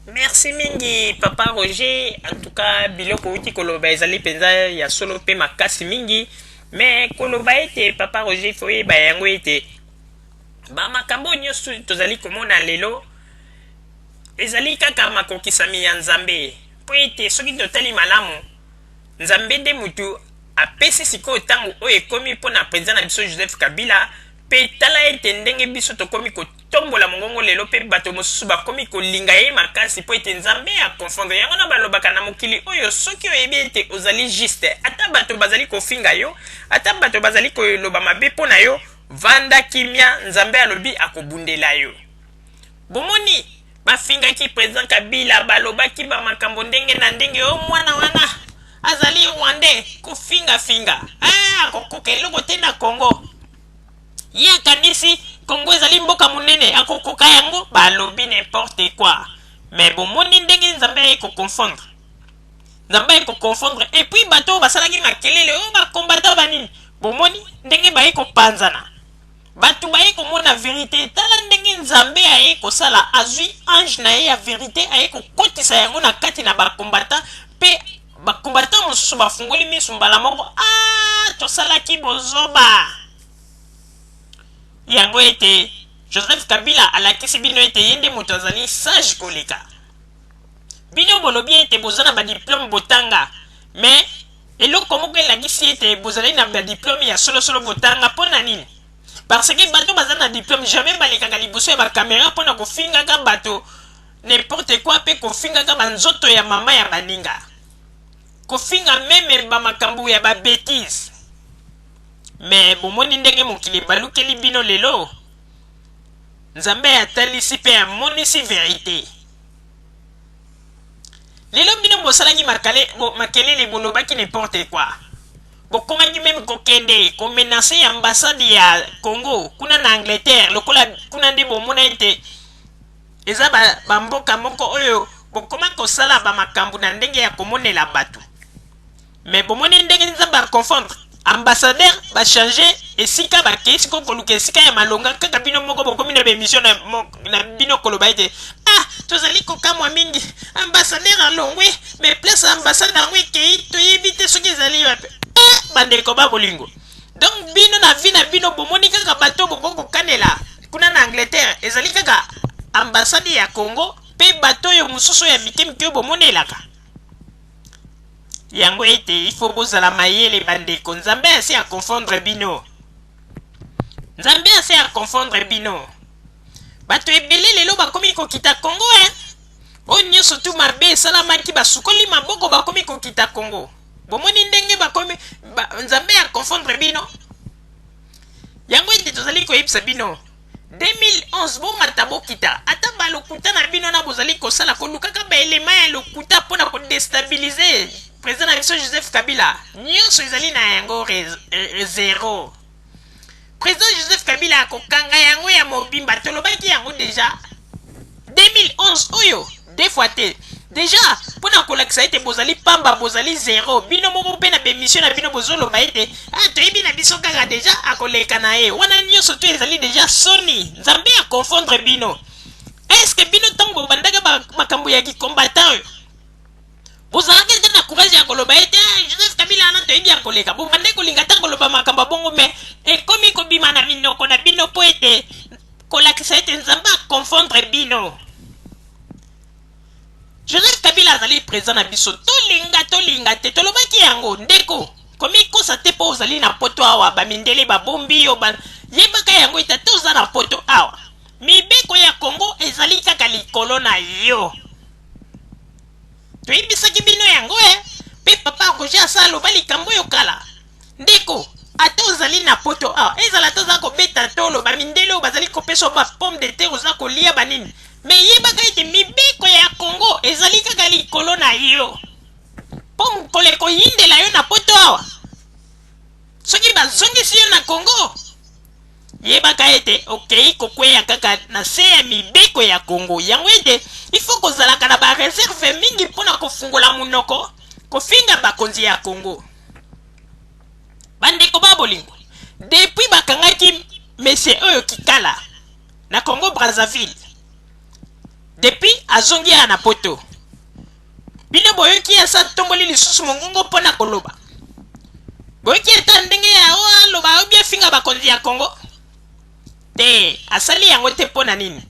Merci mingi papa Roger, en tout cas biloko outi koloba ezali mpenza ya solo mpe makasi mingi, mais koloba ete papa Roger faut oyeba yango ete ba makambo oyo nyonso tozali komona lelo ezali kaka makokisami ya Nzambe, mpo ete soki totali malamu Nzambe nde mutu apesi sikoyo ntango oyo ekomi mpo na president na biso Joseph Kabila. Mpe tala ete ndenge biso tokomi kotombola mongongo lelo, mpe bato mosusu bakomi kolinga ye makasi, mpo ete Nzambe akonfondre yango. Na balobaka na mokili oyo, soki oyebi ete ozali juste, ata bato bazali kofinga yo, ata bato bazali koloba mabe mpo na yo, vanda kimia, Nzambe alobi akobundela yo. Bomoni, bafingaki president Kabila, balobaki ba makambo ndenge na ndenge, o mwana wana azali rwandais, kofinga finga, akokoka eloko te na Congo. Ye akanisi Congo ezali mboka monene, akokoka yango, balobi n'importe quoi. Mais bomoni ndenge Nzambe aye koconfondre. Nzambe aye koconfondre. Et puis bato oyo basalaki makelele, oyo bakombata banini, bomoni ndenge baye kopanzana. Bato baye komona verite. Tala ndenge Nzambe aye kosala, azwi ange na ye ya verite, aye kokotisa yango na kati na bakombata, mpe bakombata mosusu bafungoli miso mbala moko, ah, tosalaki bozoba. Yango ete Joseph Kabila alakisi bino ete ye nde moto azali sage koleka bino. Bolobi ete boza na badiplome botanga, mais eloko moko elakisi ete bozali na badiplome ya solosolo botanga mpo na nini? Parce que bato baza na diplome jamais balekaka liboso ya bakamera mpo na kofingaka bato n'importe quoi, mpe kofingaka banzoto ya mama ya baninga, kofinga même bamakambo ya babêtises. Mais bomoni ndenge mokili ebalukeli bino lelo. Nzambe atalisi mpe amonisi verite lelo. Bino bosalaki makelele, bolobaki n'importe quoi, bokomaki même kokende komenacer ambassade ya Congo kuna na Angleterre, lokola kuna nde bomona ete eza bamboka moko oyo bokoma kosala bamakambo na ndenge ya komonela bato. Mais bomoni ndenge Nzambe aconfondre ambassadeur, bachange esika, bakei sikoyo koluka esika ya malonga. Kaka bino moko bokomi na baémission na bino koloba ete ah, tozali kokamwa mingi, ambassadeur alongwe, mais place ya ambassade yango ekei toyebi te soki ezali wapi. Eh, bandeko ba bolingo, donc bino na vie na bino bomoni kaka bato bokoki kokanela kuna na Angleterre ezali kaka ambassade ya Congo mpe bato oyo mosusu ya mike mike oyo bomonelaka yango. Ete il faut bozala mayele, bandeko. Nzambe asi aconfondre bino, Nzambe asi aconfondre bino. Bato ebele lelo bakomi kokita Congo, eh? Oyo nyonso tu mabe esalamaki, basukoli maboko, bakomi kokita Congo. Bomoni ndenge bakomi Nzambe aconfondre bino. Yango ete tozali koyebisa bino, 2011 bomata bokita, ata balokuta na bino na bozali kosala kolukaka baelema ya lokuta mpona kodéstabiliser président na biso Joseph Kabila, nyonso ezali na yango zéro. Président Joseph Kabila akokanga yango ya mobimba. Tolobaki yango déjà, 2011 oyo deux fois te déjà, mpona kolakisa ete bozali pamba, bozali zéro. Bino moko mpe na baémission na bino bozoloba ete ah, toyebi na biso kaka déjà akoleka na ye wana. Nyonso to ezali déjà soni. Nzambe aconfondre bino. Est-ce bino ntango bobandaka makambo ya kicombattant oyo, bozalaki ete na courage ya koloba ete ah, Joseph Kabila wana toyebi akoleka? Bobandaki kolinga ntango koloba makambo ya bongo, mais ekomi kobima na minoko na bino mpo ete kolakisa ete Nzambe aconfondre bino. Joseph Kabila azali président na biso, tolinga tolinga te. Tolobaki yango, ndeko, komikosa te mpo ozali na Poto awa, bamindele babombi yo yebaka yango ete ata oza na Poto awa, mibeko ya Congo ezali kaka likolo na yo. Toyebisaki bino yango, e mpe papa Roger asa aloba likambo oyo kala. Ndeko, ata ozali na Poto awa, ezala ata oza kobeta tolo, bamindele oyo bazali kopesa yo bapomme de terre oza kolia banini, mais yebaka ete mibeko ya Congo ezali kaka likolo na yo, mpo mokolo ekoyindela yo na Poto awa, soki bazongisi yo na Congo, yebaka ete okei kokweya kaka na se ya mibeko ya Congo. Yango ete il faut kozalaka na baréserve mingi mpona kofungola monoko kofinga bakonzi ya Congo. Bandeko ba bolingo, depuis bakangaki monsieur oyo Kikala na Congo Brazzaville. Depuis azongi awa na poto, bino boyoki ye asi atomboli lisusu mongongo mpo na koloba? Boyoki ata ndenge ya oyo aloba obi afinga bakonzi ya Congo? Te, asali yango te mpo na nini?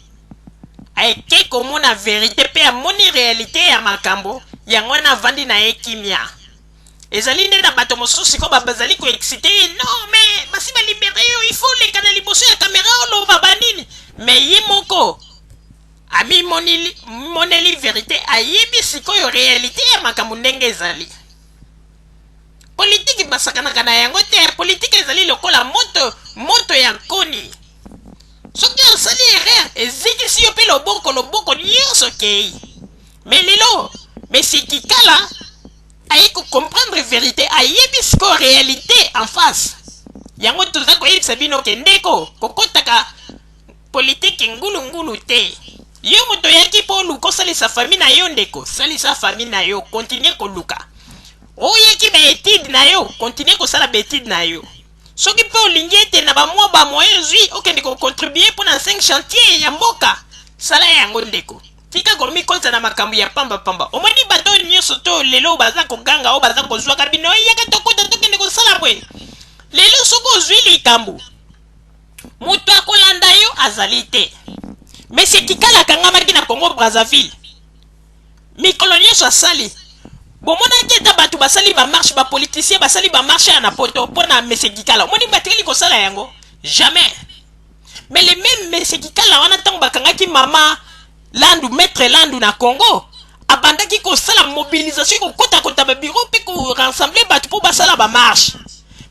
Ake komona verite mpe amoni realite ya makambo, yango wana avandi na ye kimia. Ezali nde na bato mosusu sikoyo bazali ko exciter ye, non mais basi ba libere yo, il faut oleka na liboso ya camera oloba ba nini, mais ye moko amimoneli moneli verite, ayebi sikoyo realite ya makambo ndenge ezali. Politiki basakanaka na yango te, politiki ezali lokola moto, moto ya nkoni. Soki osali erreur ezikisi yo mpe loboko, loboko nyonso ekei. Mais lelo Monsieur Kikala aye ko comprendre verite, ayebi sikoyo realite en face. Yango toza koyebisa bino ke ndeko, kokotaka politiki ngulu ngulu te. Yo moto oyaki mpo oluka osalisa famille na yo ndeko, salisa famille na yo, continuer koluka. Oyaki ba etudes na yo, continuer kosala ba etudes na yo. Soki mpe olingi ete na ba mwa ba moyens ozwi okende ko contribuer mpo na 5 chantiers ya mboka, sala yango ndeko. Tika komikotisa na makambo ya pamba pamba. Omoni bato oyo nyonso to lelo baza koganga oyo baza kozwaka bino, yaka tokota tokende kosala boye. Lelo soki ozwi likambo, moto akolanda yo azali te. Monsieur Kikala akangamaki na Congo Brazzaville. Mikolo nyonso asali. Bomonaki ata bato basali ba marche, ba politiciens basali ba marche ya na poto mpo na Monsieur Kikala. Omoni batikali kosala yango? Jamais. Mais le même Monsieur Kikala wana ntango bakangaki mama Landu, Maître Landu na Congo, abandaki kosala mobilisation, kokotakota ba bureau mpe ko rassembler bato mpo basala ba marche.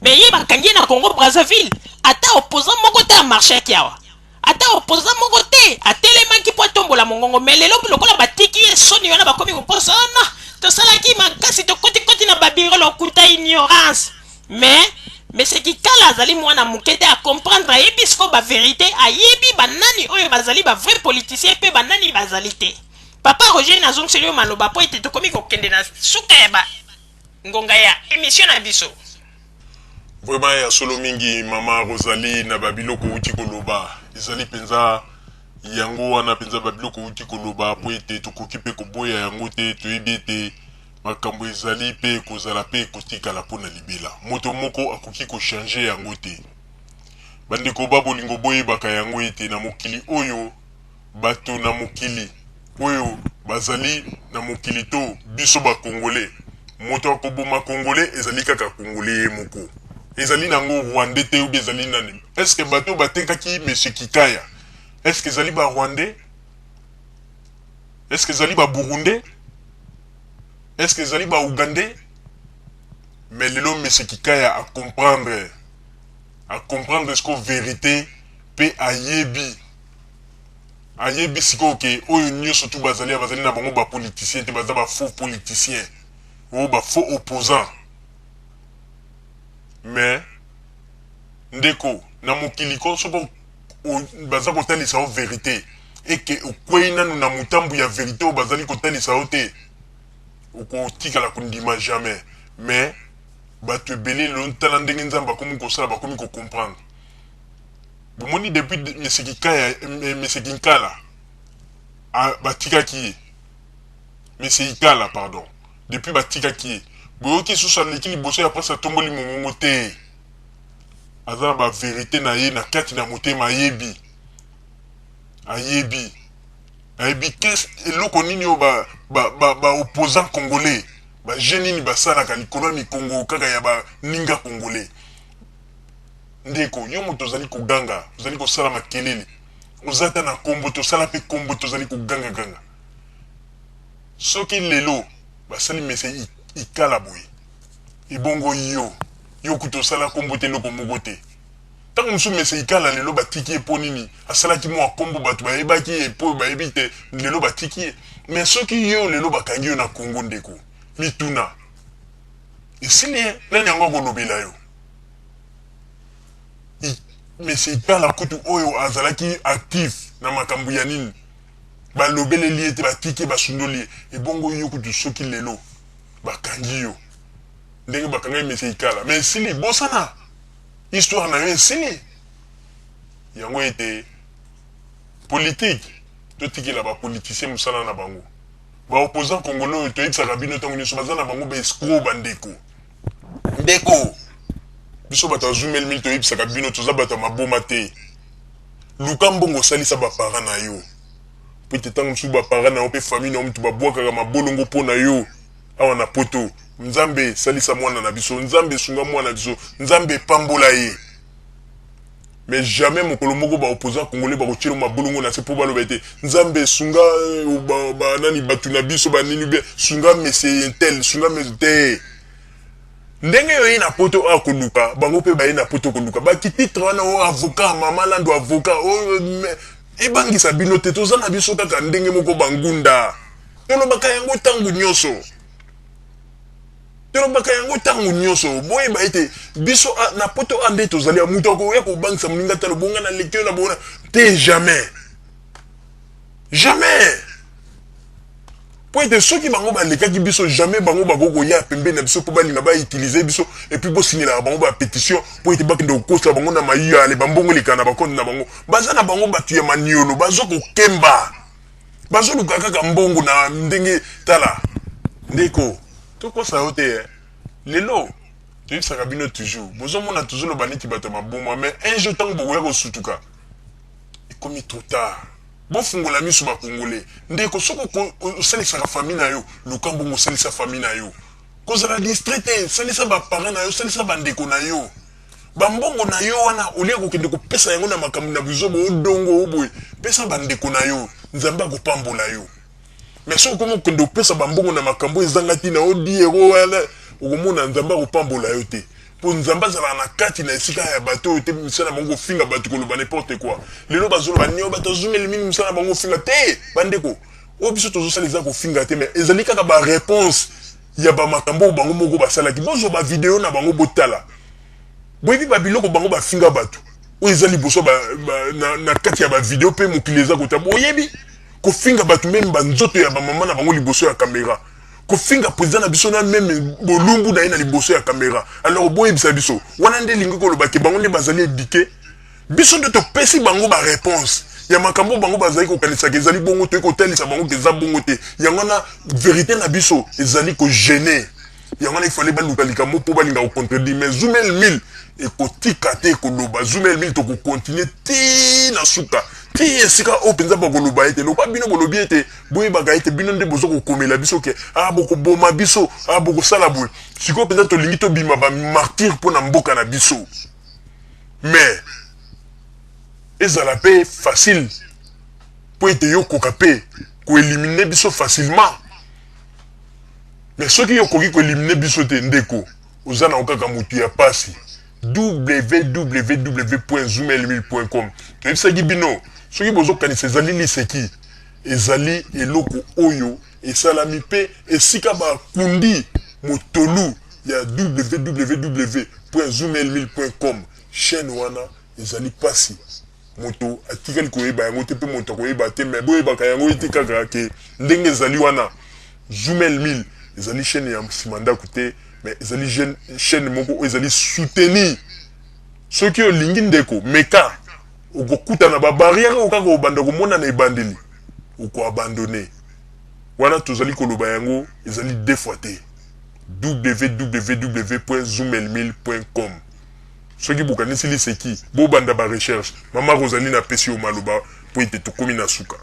Mais ye bakangi ye na Congo Brazzaville, ata opposant moko te amarchaki awa. Ata opposant moko te atelemaki mpo atombola mongongo. Mais lelo lokola batiki ye soni wana bakomi kokosa, oh non, tosalaki makasi, tokotikoti na ba bureau, lokuta, ignorance. Mais Monsieur Kikala azali mwana moke te, a comprendre, ayebi sikoyo ba verite, ayebi ba nani oyo bazali ba vrai politicien mpe ba nani bazali te. Papa Roger, nazongiseli yo maloba mpo ete tokomi kokende na suka ya ba ngonga ya emission na biso. Vraiment ya solo mingi mama Rosalie na ba biloko owuti koloba ezali penza yango wana penza ba biloko owuti koloba po ete tokoki pe koboya yango te toyebi ete makambo ezali pe ekozala pe ekotikala po na libela moto moko akoki ko changer yango te bandeko ba bolingo boyebaka yango ete na mokili oyo bato na mokili oyo bazali na mokili to biso ba congolais moto akoboma congolais ezali kaka congolais ye moko ezali nango rwandais te ou ezali nani? Est ce que bato batekaki monsieur Kikaya est ce que ezali ba rwandais? Est ce que ezali ba burundais? Est ce que ezali ba ougandais? Mais lelo monsieur Kikaya a comprendre, a comprendre ce que verite pe ayebi. Ayebi sikoyo ke oyo nioso tout bazali awa bazali na bango ba politiciens te baza ba faux politiciens oyo ba faux opposants mais ndeko na mokili ko soki baza kotalisa yo verite eke okweyi nanu na mutambu ya verite oyo bazali kotalisa yo te okotikala kondima jamais mais batu ebele lelo tala ndenge nzambe akomi kosala bakomi ko comprendre. Bomoni depuis monsieur Kikaya, monsieur Kinkala batikaki ye, monsieur Ikala pardon, depuis batikaki ye, boyoki susu aleki liboso ya presse atomboli mongongo te. Aza na ba verite na ye na kati na motema ayebi. Ayebi. Ayebi qu'est eloko nini oyo ba ba ba, ba opposants congolais ba jeux nini basalaka likolo ya mikongo kaka ya ba ninga congolais. Ndeko, yo moto ozali koganga, ozali kosala makelele, oza ata na kombo te, osala pe kombo te, ozali koganga ganga. Soki lelo basali mese Ikala boye, ebongo yo, yo kutu osala kombo te eloko moko te. Tango mosusu mese Ikala lelo batiki ye po nini? Asalaki mua kombo batu bayebaki ye po bayebi te lelo batiki ye. Mais soki yo lelo bakangi yo na Congo ndeko, mituna esili hein, nani yango akolobela yo? Monsieur Ikala kutu oyo azalaki actif na makambo ya nini balobeleli ye te batiki ye basundoli ye ebongo yo kutu soki lelo bakangi yo ndenge bakangaki Monsieur Ikala mais esili bosana histoire na yo esili yango ete politique. Totikela ba politiciens mosala na bango. Ba opposants congolais oyo toyebisaka bino ntango nyonso baza na bango ba escrocs bandeko. Ndeko, biso bato ya Zumel 1000 toyebisaka bino toza bato ya maboma te. Luka mbongo osalisa ba parents na yo. Po ete ntango mosusu ba parents na yo mpe famille na yo moto babwakaka mabolongo mpo na yo awa na poto. Nzambe salisa mwana na biso, Nzambe sunga mwana na biso, Nzambe pambola ye. Mais jamais mokolo moko ba opposants congolais bakotiela mabolongo na se mpo baloba ete Nzambe sunga banani bato na biso banini bien, sunga monsieur intel, sunga monsieur te. Ndenge oye na poto awa koluka bango mpe baye na poto koluka bakititre wana o avocat mama Lando avocat oyo ebangisa bino te. Toza na biso kaka ndenge moko bangunda, tolobaka yango ntango nyonso, tolobaka yango ntango nyonso. Boyeba ete biso na poto a nde tozali ya moto akoya kobangisa moninga talo bonga na leki oyo na bona te, jamais, jamais. Po ete soki bango balekaki biso, jamais bango bakoki koya pembeni na biso mpo balinga bautiliser biso. Et puis bosingelaka bango bapétition mpo ete bakende kokosa bango na mayale, bambongo eleka na bacompte na bango. Baza na bango bato ya maniolo, baza kokemba, bazoluka kaka mbongo na ndenge. Tala ndeko, tokosa yo te. Lelo toyebisaka bino toujours, bozomona tozoloba neti bato ya maboma, mais un jour ntango bokoya kosutuka, ekomi trop tard. Bofungola miso bakongole. Ndeko, soki osalisaka famille na yo, luka mbongo, osalisa famille na yo. Kozala distrait te, salisa baparent na yo, salisa bandeko na yo. Bambongo na yo wana olia kokende kopesa yango na makambo na buzoba odongo oboye, pesa bandeko na yo, Nzambe akopambola yo. Mais soki okomi kokende kopesa bambongo na makambo ezanga ntina, odiero wana, okomona Nzambe akopambola yo te, mpo Nzambe azalaka na kati na esika ya bato oyo te. Misala na bango kofinga bato, koloba n'importe quoi. Lelo bazoloba nio bato azumeli mingi, mosala na bango kofinga te. Bandeko, oyo biso tozosala eza kofinga te, mais ezali kaka baréponse ya bamakambo oyo bango moko basalaki. Bozwa bavideo na bango, botala, boyebi babiloko bango bafinga bato oyo eza liboso na kati ya bavideo mpe mokili eza kota. Boyebi kofinga bato, même banzoto ya bamama na bango liboso ya kamera, kofinga président na biso na même bolumbu na ye na liboso ya kamera. Alors boyebisa biso, wana nde elingi koloba ke bango nde bazali éduqué? Biso nde topesi bango baréponse ya makambo bango bazali kokanisaka ezali bongo. Toyei kotalisa bango ke eza bongo te. Yango wana vérité na biso ezali kogêner. Yango wana ifale baluka likambo mpo balinga kocontredire. Mais Zumel 1000 ekotika te koloba. Zumel 1000 tokocontinuer ti na suka, ti esika oyo mpenza bakoloba ete lokwa bino bolobi ete boyebaka ete bino nde boza kokomela biso ke a bokoboma biso, a bokosala boye. Sikoyo mpenza tolingi tobima bamartyr mpo na mboka na biso, mais ezala mpe facile mpo ete yokoka mpe koéliminer biso facilement. Mais soki yo okoki koéliminer biso te, ndeko, oza na kaka motu ya pasi. www.zoomelmil.com. Toyebisaki bino, soki bozokanisa ezali liseki, ezali eloko oyo esalami mpe esika bakundi motolu ya www.zoomelmil.com. Chaîne wana ezali mpasi, moto atikali koyeba yango te mpe moto akoyeba te. Mais boyebaka yango ete kaka ke ndenge ezali wana, Zoomel 1000 ezali chaîne ya nsima ndako te, mais ezali chaîne moko oyo ezali soutenir. Soki olingi, ndeko, meka, okokutana babarrière oyo kaka obanda komona na ebandeli, okoabandonner. Wana tozali koloba yango ezali deux fois te, www.zoomelmil.com. Soki bokanisi liseki, bobanda barecherche. Mama Rosalie, napesi yo maloba mpo ete tokomi na suka.